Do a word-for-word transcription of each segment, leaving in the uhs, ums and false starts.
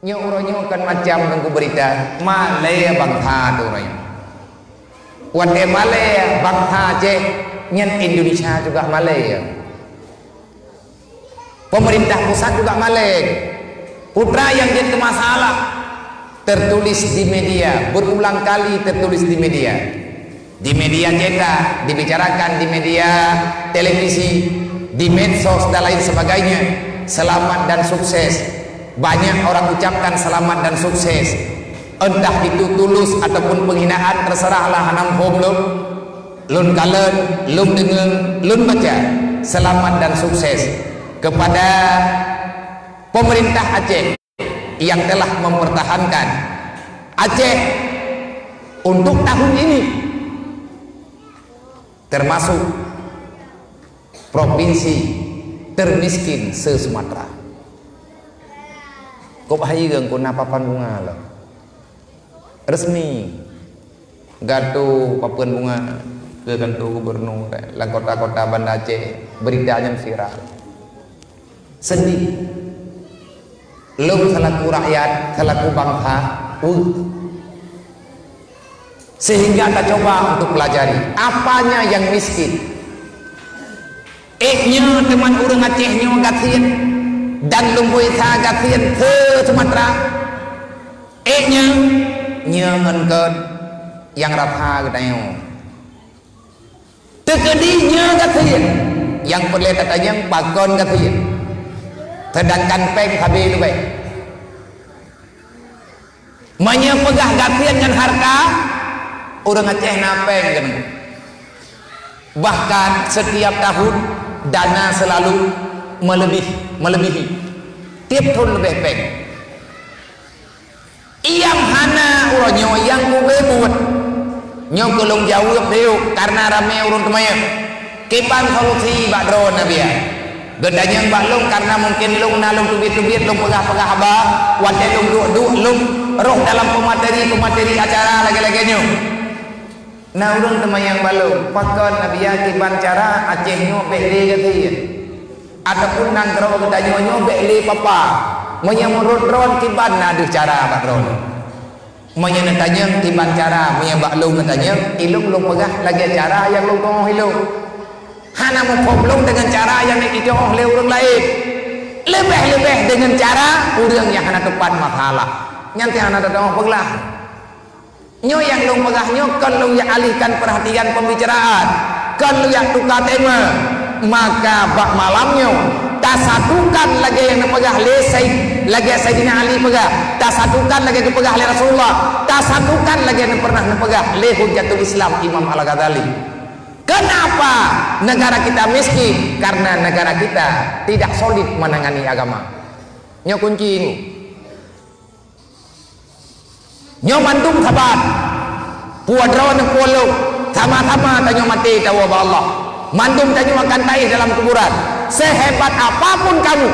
Nyoe uroe nyoe kan macam nunggu berita, malèe bangsa teuh uroe nyoe. Watèe malèe bangsa Aceh, nyan Indonesia juga malèe. Pemerintah pusat juga malèe. Putra nyang jeuet keu masalah tertulis di media, berulang kali tertulis di media. Di media cetak, dibicarakan di media televisi, di medsos dan lain sebagainya. Selamat dan sukses. Banyak orang ucapkan selamat dan sukses. Entah itu tulus ataupun penghinaan, terserahlah, hana muphom lôn. Lôn kalon, lôn deungoe, lôn baca. Selamat dan sukses kepada pemerintah Aceh yang telah mempertahankan Aceh untuk tahun ini, termasuk provinsi termiskin se-Sumatera. Kok bahayeueng kok na papan bunga lom. Resmi. Geutantu papan bunga keu kantor gubernur, lam kota-kota Banda Aceh, berita nyan viral. Sedih. Lôn selaku rakyat, selaku bangsa, uh. Sehingga tacoba untuk pelajari, apanya yang miskin. Ék nyoe teuma ureuëng Aceh nyoe gasien, dan lumboi sa gasien se-Sumatera. Ék nyoe, nyoe ngon kon nyang rasa geutanyoe. Teukeudi nyoe gasien, nyang peureulée tatanyong pakon gasien. Sedangkan péng sabe leubeh. Meunyoe peugah gasien ngon hareuta, ureuëng Aceh na péng keunoe. Bahkan setiap tahun dana selalu melebih, melebihi. Tiep thon leubeh péng. Nyang hana uroe nyoe nyang kube buet. Nyoe keu lôn jaweueb diuk, kareuna ramé ureuëng teumanyong. Kiban solusi bak droeneuh biya. Geutanyong bak lôn kareuna mungken lôn na lôn teubiet-teubiet lôn peugah-peugah haba, watée lôn duek-duek lôn roh dalam pemateri-pemateri acara lagée-lagée nyoe. Na ureuëng teumanyong bak lôn, pakon na biya kiban cara Aceh nyoe bék lé gasien? Ataupun nanggroe geutanyoe nyoe bék lé papa? Meunyoe meunurot droen kiban na deuh cara bak droen? Meunyoe neutanyong kiban cara, meunyoe bak lôn neutanyong, ilôn lôn peugah lagée cara nyang lôn tuoh ilôn. Hana muphom lôn deungon cara nyang neutitong lé ureuëng laén. Leubeh-leubeh deungon cara ureuëng nyang hana teupat masalah. Nyan teuh hana teutuoh peuglah. Nyoe nyang lôn peugah nyoe kon lôn jak alihkan perhatian pembicaraan, kon lôn jak tuka tema. Maka bak malam nyoe, tasatukan lagée nyang neupeugah lé Said, lagée Saidina Ali peugah, tasatukan lagée geupeugah lé Rasulullah, tasatukan lagée nyang pernah neupeugah lé Hujjatul Islam Imam Al-Ghazali. Kenapa negara kita miskin? Karena negara kita tidak solid menangani agama. Nyoe kunci nyoe. Nyoe mandum saban. Peue droeneuh peue lôn, sama-sama tanyoe maté tawoe bak Allah. Mandum tanyoe akan taéh dalam kuburan. Sehebat apapun kamu,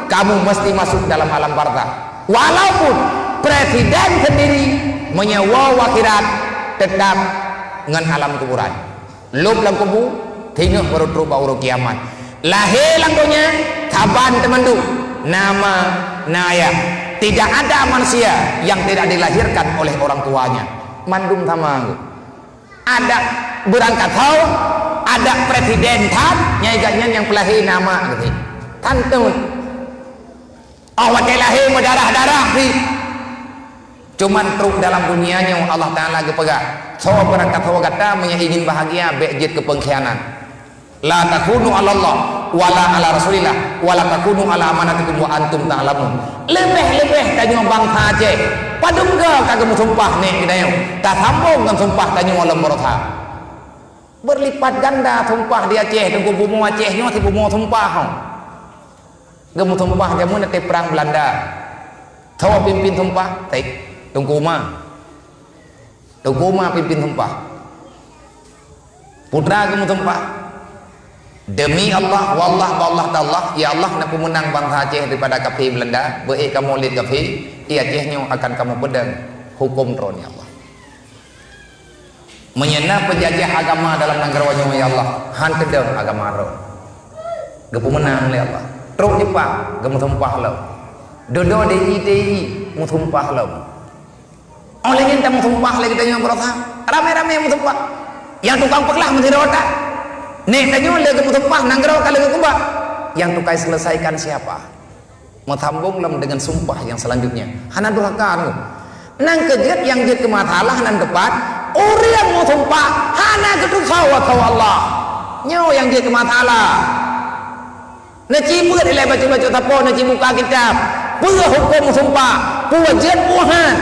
kamu mesti masuk dalam alam barzakh. Walaupun presiden sendiri meunyoe woe akhirat, tetap ngon alam kuburan. Lôb lam kubu, teungoh barô trok bak uroe kiamat. Lahé lam donya, saban teumandum, na ma, na ayah. Tidak ada manusia yang tidak dilahirkan oleh orang tuanya. Mandum sama. Ada beurangkat ho, ada presiden that, nyang igat nyan nyang peulahé na ma geuh. Tantun. Oh, watée lahé meudarah-darah ri. Cuman trok dalam dunia nyoe Allah Taala geupeugah, "Soe beurangkat ho gata meunyoe ingin bahagia, bék jeuet keu peungkhianat. La takhunu 'ala Allah, wa la 'ala Rasulillah, wa la takhunu 'ala amanatikum wa antum ta'lamun." Leubeh-leubeh tanyoe bansa Aceh, padum goe ka geumeusumpah nèk geutanyoe, tasambong ngon sumpah tanyoe lom baroesa. Berlipat ganda sumpah di Aceh, teungku bumoe Aceh nyoe sibumoe sumpah. Geumeusumpah jameun watée prang Belanda. Soe pimpin sumpah? Teungku Uma. Teungku Uma pimpin sumpah. Putra geumeusumpah, "Demi Allah, wallah, wallah tallah, ya Allah, na peumeunang bansa Aceh daripada kafé Belanda, beuéh kamoe lé kafé, di Aceh nyoe akan kamoe peudong huköm droe, ya Allah." Meunyoe na peujajah agama dalam nanggroe nyoe, ya Allah, han teudong agama droe. Geupeumeunang lé Allah. Trok Jepang, geumeusumpah lom. Dudoe di I T I, meusumpah lom. Óh lheueh nyan tameusumpah lé geutanyoe beurosa. Ramé-ramé meusumpah. Nyang tukang peuglah meusidroe that. Nèk tanyoe lé geumeusumpah nanggroe ka lé geukubah. Yang tukai selesaikan siapa? Meusambông lom deungon sumpah nyang seulanjutnya. Hana durhaka nyoe. Nyang keujeuet nyang jeuet keu masalah nan teupat, ureuëng meusumpah hana geutusoe ateueh Allah. Nyoe nyang jeuet keu masalah. Neuci beuet ilée bacut-bacut sapo, neuci buka kitab. Peue huköm meusumpah? Peue jeuet, peue han?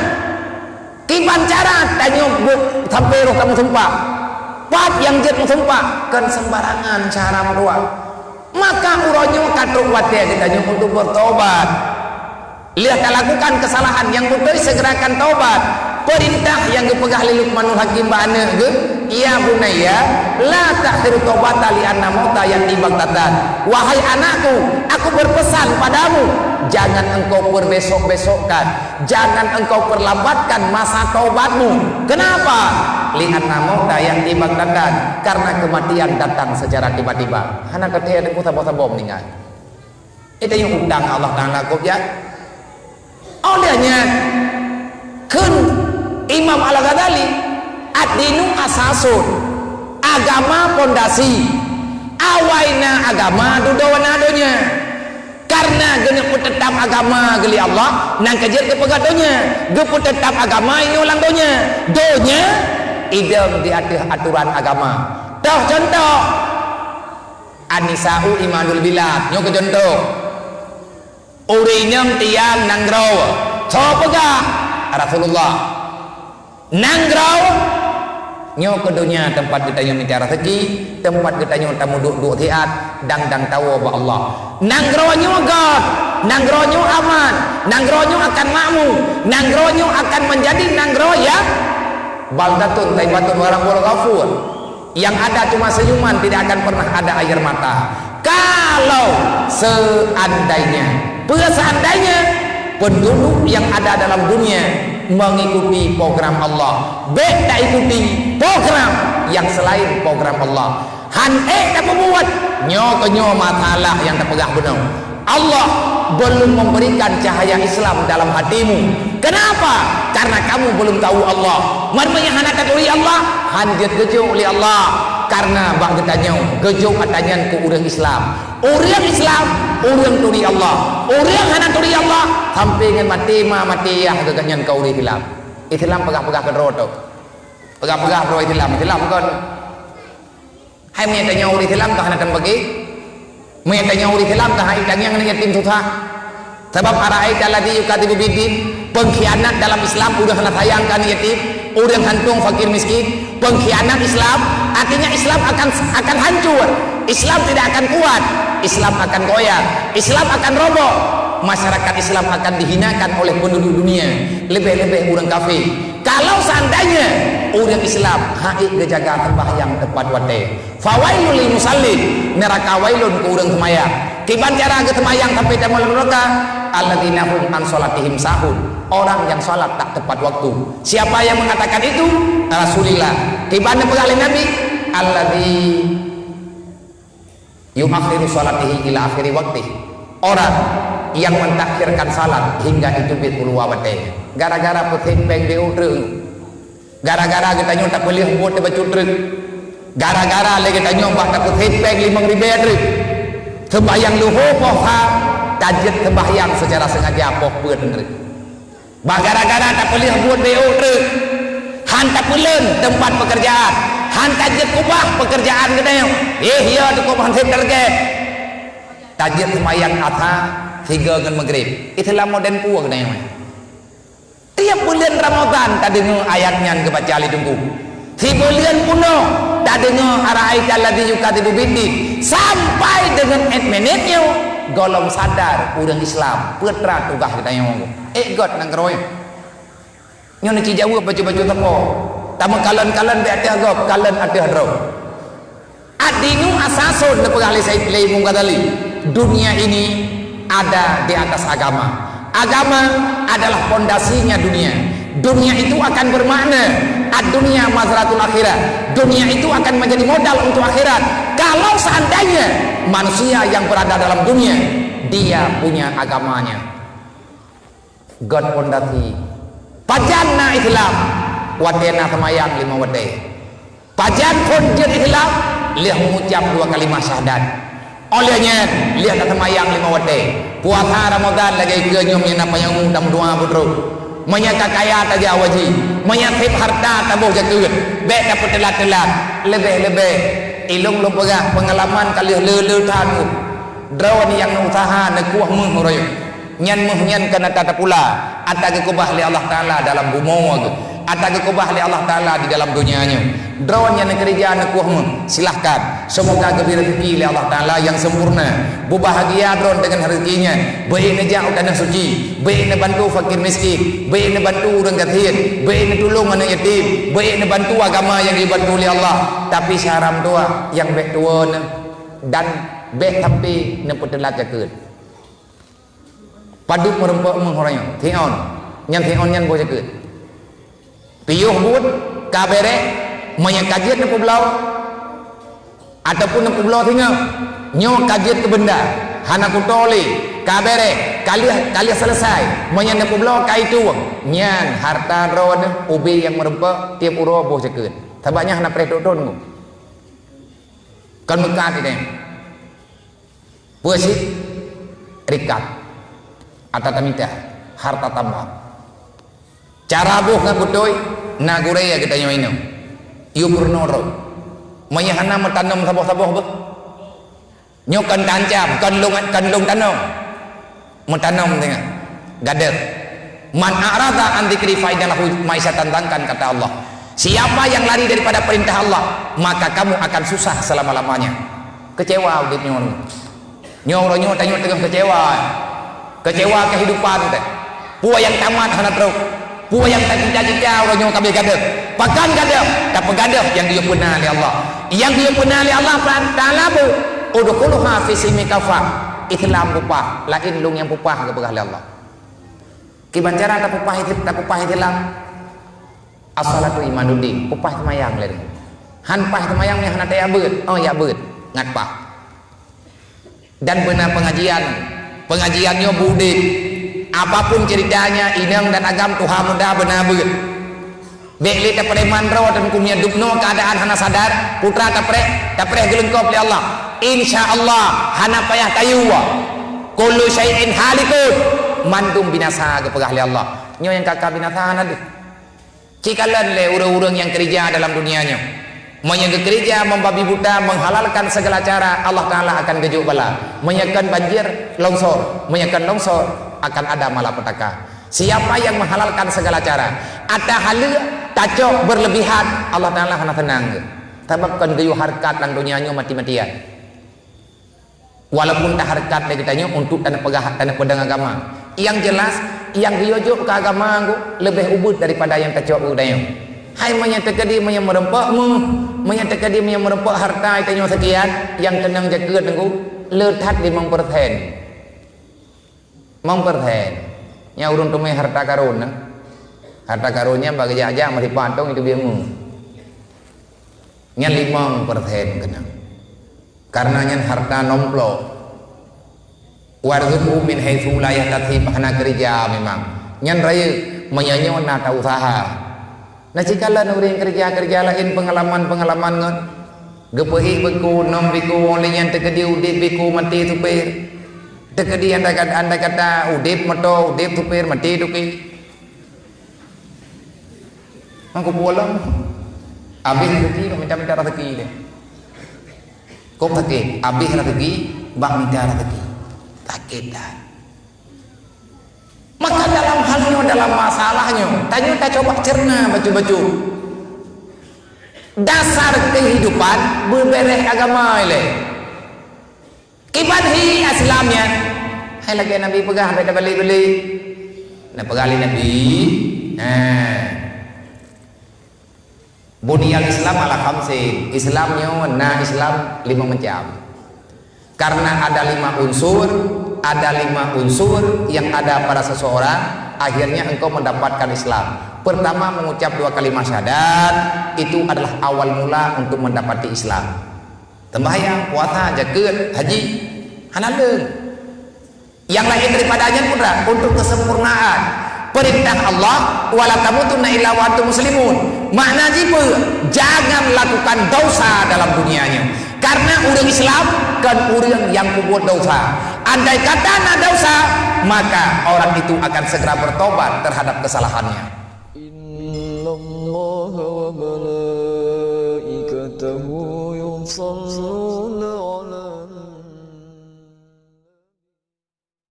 Kiban cara tanyoe buet sampoe roh tameusumpah? Pat nyang jeuet meusumpah? Kon seumbarangan cara meutuah. Maka uroe nyoe ka trok watée geutanyoe untuk bertobat. Lheueh talakukan kesalahan nyang beutôi, segerakan taubat. Peurintah nyang geupeugah lé Luqmanul Hakim bak aneuëk geuh, "Ya bunayya, la ta'khir taubata li anna mauta ya'ti baghtatan." Wahai anakku, aku berpesan padamu, jangan engkau perbesok-besokkan, jangan engkau perlambatkan masa taubatmu. Kenapa? "Li anna mauta ya'ti baghtatan," karena kematian datang secara tiba-tiba. Hana keuthée teungku saboh-saboh meuninggai. Itu nyang utang Allah Taala kop ya. Oleh nyan, kheun Imam Al-Ghazali, "Ad-dinu asasun," agama pondasi. Awai na agama, dudoe na donya. Karena geuneuk peuteutap agama geuh lé Allah, nyang keujeuet geupeugah donya. Geupeuteutap agama inoe lam donya. Donya idong di ateueh atoran agama. Toh contoh, An-nisa'u imadul bilad. Nyoe keu contoh. Ureuëng inong tiang nanggroe. Soe peugah? Rasulullah. Nanggroe, nyoe keu donya teumpat geutanyoe mita raseuki, teumpat geutanyoe tameuduek-duek siat, dang-dang tawoe bak Allah. Nanggroe nyoe göt, nanggroe nyoe aman, nanggroe nyoe akan makmu, nanggroe nyoe akan menjadi nanggroe nyang baldatun thaibatun wa rabbun ghafur. Yang ada cuma senyuman, tidak akan pernah ada air mata. Kalau seandainya, peue seandainya, penduduk yang ada dalam dunia mengikuti program Allah, bék taikuti program yang selain program Allah. Han ék tapeubuet, nyoe keu nyoe masalah nyang tapeugah bunoe. Allah belum memberikan cahaya Islam dalam hatimu. Kenapa? Karena kamu belum tahu Allah. Meunyoe hana taturi Allah, han jeuet geujok lé Allah. Karena bak geutanyoe, geujok ata nyan keu ureuëng Islam. Ureuëng Islam, ureuëng turi Allah. Ureuëng hana turi Allah, sampai ngon maté ma maté yah geuh nyan ka ureuëng Islam. Islam peugah-peugah keudroe tu. Peugah-peugah droe Islam, Islam kon. Hai meunyoe tanyoe ureuëng Islam ka hana tambagi? Meunyoe tanyoe ureuëng Islam ka hai tangieng aneuk yatim susah? Sabab ara'aita alladzi yukadzibu biddin, pengkhianat dalam Islam, ureuëng hana sayang keu aneuk yatim, ureuëng hantom fakir miskin, pengkhianat Islam, artinya Islam akan, akan hancur. Islam tidak akan kuat. Islam akan goyang. Islam akan roboh. Masyarakat Islam akan dihinakan oleh penduduk dunia, lebih-lebih ureuëng kafé. Kalau seandainya ureuëng Islam han ék geujaga sembahyang tepat watée, fawailul lil musallin, neuraka wailun keu ureuëng seumayang. Kiban cara geuh seumayang sampai tamong lam neuraka? Alladzina hum an shalatihim sahun, orang yang salat tak tepat waktu. Siapa yang mengatakan itu? Rasulullah. Kiban neupeugah lé Nabi, alladzi yuakhiru shalatihi ila akhiri waqtih. Orang yang mentakhirkan salat hingga itu bit keuluwa watée. Gara-gara peusimpeng di ureuëng. Gara-gara geutanyoe tapeuleueh buet bacut treuk. Gara-gara lé geutanyoe bak tapeusimpeng limong ribée treuk. Sembahyang luho poh ha, tajeuet sembahyang secara sengaja poh peuet treuk. Bah gara-gara tapeuleueh buet B O treuk, han tapeuleuen teumpat peukeurjaan, han tajeuet ubah peukeurjaan geutanyoe. Eh, ya cukup han sép talgée. Tajeuet seumayang Asar sigoe ngon Maghrib. Islam modern peue geutanyoe? Tiep buleuen Ramadhan tadeungoe ayat nyan geubaca lé Teungku. Sibuleuen bunoe tadeungoe ara'aital ladzi yukadzibu biddin, sampai deungon ék minét nyoe gohlom sadar ureuëng Islam peutra tugaih geutanyoe. Ék göt nanggroe nyoe. Nyoe neuci jaweueb bacut-bacut teupeu. Tameukalon-kalon bak ateueh gob, kalon ateueh droe. Ad-dinu asasun, neupeugah lé Said, lé Imam Ghazali, dunia ini ada di atas agama. Agama adalah pondasinya dunia. Dunia itu akan bermakna, ad-dunya mazratul akhirah. Dunia itu akan menjadi modal untuk akhirat. Kalau seandainya manusia yang berada dalam dunia, dia punya agamanya. Göt pondasi. Pajan na Islam? Watèe na seumayang limong watèe. Pajan phôn jeuet Islam? Lheueh mengucap dua kalimah syahadat. Óh lheueh nyan, lheueh ka seumayang limong watèe. Puasa Ramadan lagèe keunyoe meunyo na panyang umu tameudoa beutrok. Meunyo ka kaya tajak haji, meunyo sép harta taboh jakeuet, bèk tapeuteulat-teulat. Leubeh-leubeh, ilôn lôn peugah peungalaman ka lheueh le-le that. Droeneuh nyang neuusaha neukueh méuh uroe nyoe. Nyan méuh nyan kon ata tapula, ata geukeubah lé Allah Taala dalam bumoe geuh, ata geukeubah lé Allah Taala di dalam donya nyoe. Droeneuh nyang neukeureuja neukueh méuh, silahkan. Seumoga geubri raseuki lé Allah Taala nyang sempurna. Beubahgia droeneuh deungon raseuki nyan. Beu neujak u tanoh suci, beu neubantu fakir miskin, beu neubantu ureueng gasien, beu neutulông aneuk yatim, beu neubantu agama nyang geubantu lé Allah. Tapi syarat dua nyang bèk tuwoe neuh dan bèk sampai neupeuteulat jakeuet. Padub meureumpok méuh uroe nyoe? Siôn. Nyan siôn nyan boh jakeuet. Piôh buet ka bèrèh, meunyo ka jeuet neupeubloe, ataupun neupeubloe singoh, nyoe ka jeuet keu beunda, hana kuto lé, ka bèrèh, ka lheueh, ka lheueh seuleusai, meunyo neupeubloe ka itueng, nyan harta droeneuh ubé nyang meureumpok tiep uroe boh jakeuet. Sabab nyan hana preh trok thôn. Kon meukat idéh. Peue cit? Rikat. Ata tamita, harta tambah. Cara boh ngon beutôi, na gurèe geutanyoe inong. Yue peurunoe droe. Meunyo hana meutanom saboh-saboh beuh. Nyoe kon taancam, kon lôn, kon lôn tanom. Meutanom teungoh. Gadôh. "Man a'rada an dzikri fa inna lahu ma'isyatan dhankan," kata Allah. Siapa yang lari daripada perintah Allah, maka kamu akan susah selama-lamanya. Keucewa udép nyoe. Nyoe uroe nyoe tanyoe teungoh keucewa. Keucewa kehidupan teuh. Peue nyang tamat hana trok. Peue nyang tacita-cita uroe nyoe ka abéh gadôh. Pakon gadôh? Tapeugadôh nyang geuyue peuna lé Allah. Nyang geuyue peuna lé Allah Taala bu, "Udkhuluha fi silmi kaffah." Islam peupah, laén lôn nyang peupah geupeugah lé Allah. Kiban cara tapeupah, tapeupah Islam? As-salatu imaduddin, peupah seumayang lé. Han paih seumayang nyan hana tajak beuet, oh jak beuet, ngat paih. Dan beuna pengajian, pengajian nyoe beudeb. Apapun ceritanya, inong dan agam tuha muda beuna beuet. Bèk lé tapreman droe dan kumia dubnoe keadaan hana sadar, putra tapreh, tapreh geuleungkop lé Allah. Insya Allah hana payah tayue. Kullu syai'in halikun, mandum binasa geupeugah lé Allah. Nyoe nyang ka ka binasa hana deuh. Cikalon lé ureuëng-ureuëng nyang keurija dalam dunia nyoe. Meunyoe geukeurija membabi buta, menghalalkan segala cara, Allah Taala akan geujok bala. Meunyoe kon banjir, longsor. Meunyoe kon longsor, akan ada malapetaka. Siapa yang menghalalkan segala cara, ata haleue, tacok berlebihan, Allah Taala hana seunang geuh. Sabab kon geuyue hareukat lam dunia nyoe mati-matian. Walaupun tahareukat lé geutanyoe untuk taneuk peugah, taneuk peudong agama. Nyang jelas, nyang geuyue jok keu agama nyoe leubeh ubit daripada nyang tacok keu geutanyoe. Hai meunyoe teukeudi meunyoe meureumpok méuh, meunyoe teukeudi meunyoe meureumpok hareuta geutanyoe sekian, nyang keunong jakeuet nyoe le that limong persen. Limong persen. Nyan ureuëng teumé hareuta karun na. Hareuta karun nyan bak geujak-jak meusipat tong itu bieu méuh. Nyan limong persen keunong. Karena nyan hareuta nomplok. Warzuqhu min haitsu la yahtasib, hana keurija memang. Nyan rayeuk, meunyoe nyoe na ta-usaha. Na cikalon ureuëng keurija-keurija laén peungalaman-peungalaman ngon geupeuék beuku, nom beuku, óh lheueh nyan teukeudi udeb beuku, maté supir. Teukeudi andai kata, andai kata udeb moto, udeb supir, maté duki. Mangko pulang. Habéh rezeki, minta-minta rezeki deh. Kok sakét, habéh rezeki, bak minta rezeki. Sakét dah. Maka dalam hal nyoe, dalam masalah nyoe, tanyoe tacoba cerna bacut-bacut. Dasar kehidupan beubéréh agama ilée. Kiban hi Islam nyan? Hai lagée Nabi peugah, beda balik-balik. Nah, peugah lé Nabi. Nah. Buniyal Islam ala khamsin. Islam nyoe na Islam lima macam. Karena ada lima unsur, ada lima unsur yang ada pada seseorang, akhirnya engkau mendapatkan Islam. Pertama, mengucap dua kalimat syahadat, itu adalah awal mula untuk mendapati Islam. Sembahyang, puasa, jakeuet, haji, hana leueng. Yang lain daripada nyan pun dah untuk kesempurnaan. Perintah Allah, "Wala tamutunna illa wa antum muslimun." Makna jih peue? Jangan lakukan dosa dalam dunia nyoe. Karena ureuëng Islam kon ureuëng nyang peubuet dosa. Andai kata na dosa, maka orang itu akan segera bertobat terhadap kesalahannya.